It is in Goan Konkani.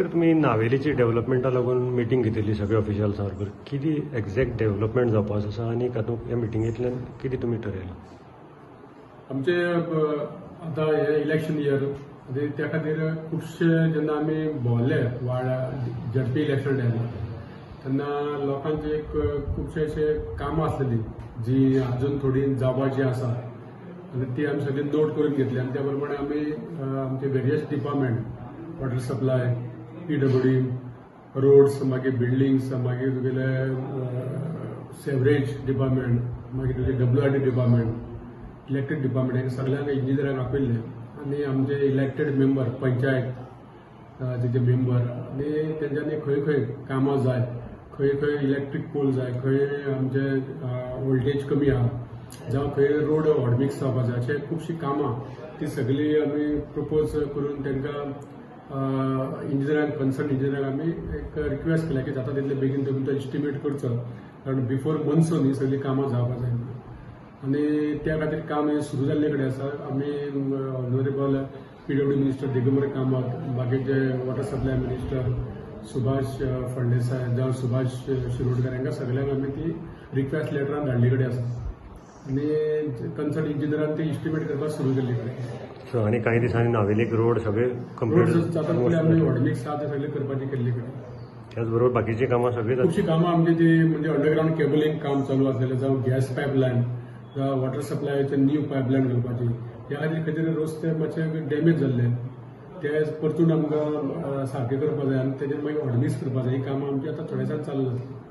सर, तुमी नावेलीची डेव्हलपमेंटा लागून मिटींग घेतिल्ली सगळ्या ऑफिशियल्सां बरोबर. कितें एग्जॅक्ट डेव्हलपमेंट जावपाचो आसा आनी तातूंत ह्या मिटिंगेंतल्यान कितें तुमी ठरयलां? आमचे आतां हे इलेक्शन इयर आनी त्या खातीर खुबशे जेन्ना आमी भोंवले वाड्या, झेडपी इलेक्शन टायमार, तेन्ना लोकांची एक खुबशे अशे कामां आसलेली जी अजून थोडी जावपाची आसा आनी ती आमी सगळी नोट करून घेतली आनी त्या प्रमाणे आमी आमचे various department, water supply, PWD, roads, मागीर बिल्डिंग्स, मागीर तुगेले सेवरेज डिपार्टमेंट, मागीर तुगे WRD department, electric department, हांकां सगळ्यांक इंजिनियरांक आपयल्ले आनी आमचे इलेक्टेड मेंबर, पंचायत तेजे मेंबर आनी तेंच्यांनी खंय खंय कामां जाय, खंय खंय इलेक्ट्रीक पोल जाय, खंय आमचे वोल्टेज कमी आहा जावं खंय रोड हॉटमिक्स जावपा जाय, अशे खुबशीं कामां ती सगळीं आमी प्रपोज करून तांकां इंजिनियरांक, कन्सर्न इंजिनियरांक आमी एक रिक्वेस्ट केल्या की जाता तितले बेगीन तुमी तो एस्टिमेट करचो, कारण बिफोर मॉन्सून ही सगळीं कामां जावपा जाय म्हणून. आनी त्या खातीर काम हें सुरू जाल्ले कडेन आसा. आमी honourable PWD minister Digambar Kamat, बाकीचे water supply minister Subhash Phaldesai जावं सुभाष शिरोडकर, हांकां सगल्यांक आमी ती रिक्वेस्ट लेटरान धाडली कडेन आसा आनी कन्सर्न इंजिनियरान ती इस्टिमेट करपाक सुरू केल्ली कडेन. सो आनी कांय दिसांनी नावेलीक रोड सगळे रोड कंप्लीट जाता तितले आमी हॉटमिक्स आहा ते सगळे करपाची केल्ली कडेन. त्याच बरोबर बाकीची कामां सगळीं जातली. खुबशीं कामां आमची ती म्हणजे अंडरग्रावंड केबलिंग काम चालू आसलेलें, जावं गॅस पायपलायन, जावं वॉटर सप्लायचे न्यू पायपलायन घालपाची. ह्या खातीर खंय तरी रस्ते मातशे डॅमेज जाल्ले, ते परतून आमकां सारके करपा जाय आनी तेजेर मागीर हॉटमिक्स करपा जाय. ही कामां आमची आतां थोड्या दिसान चालू जातली.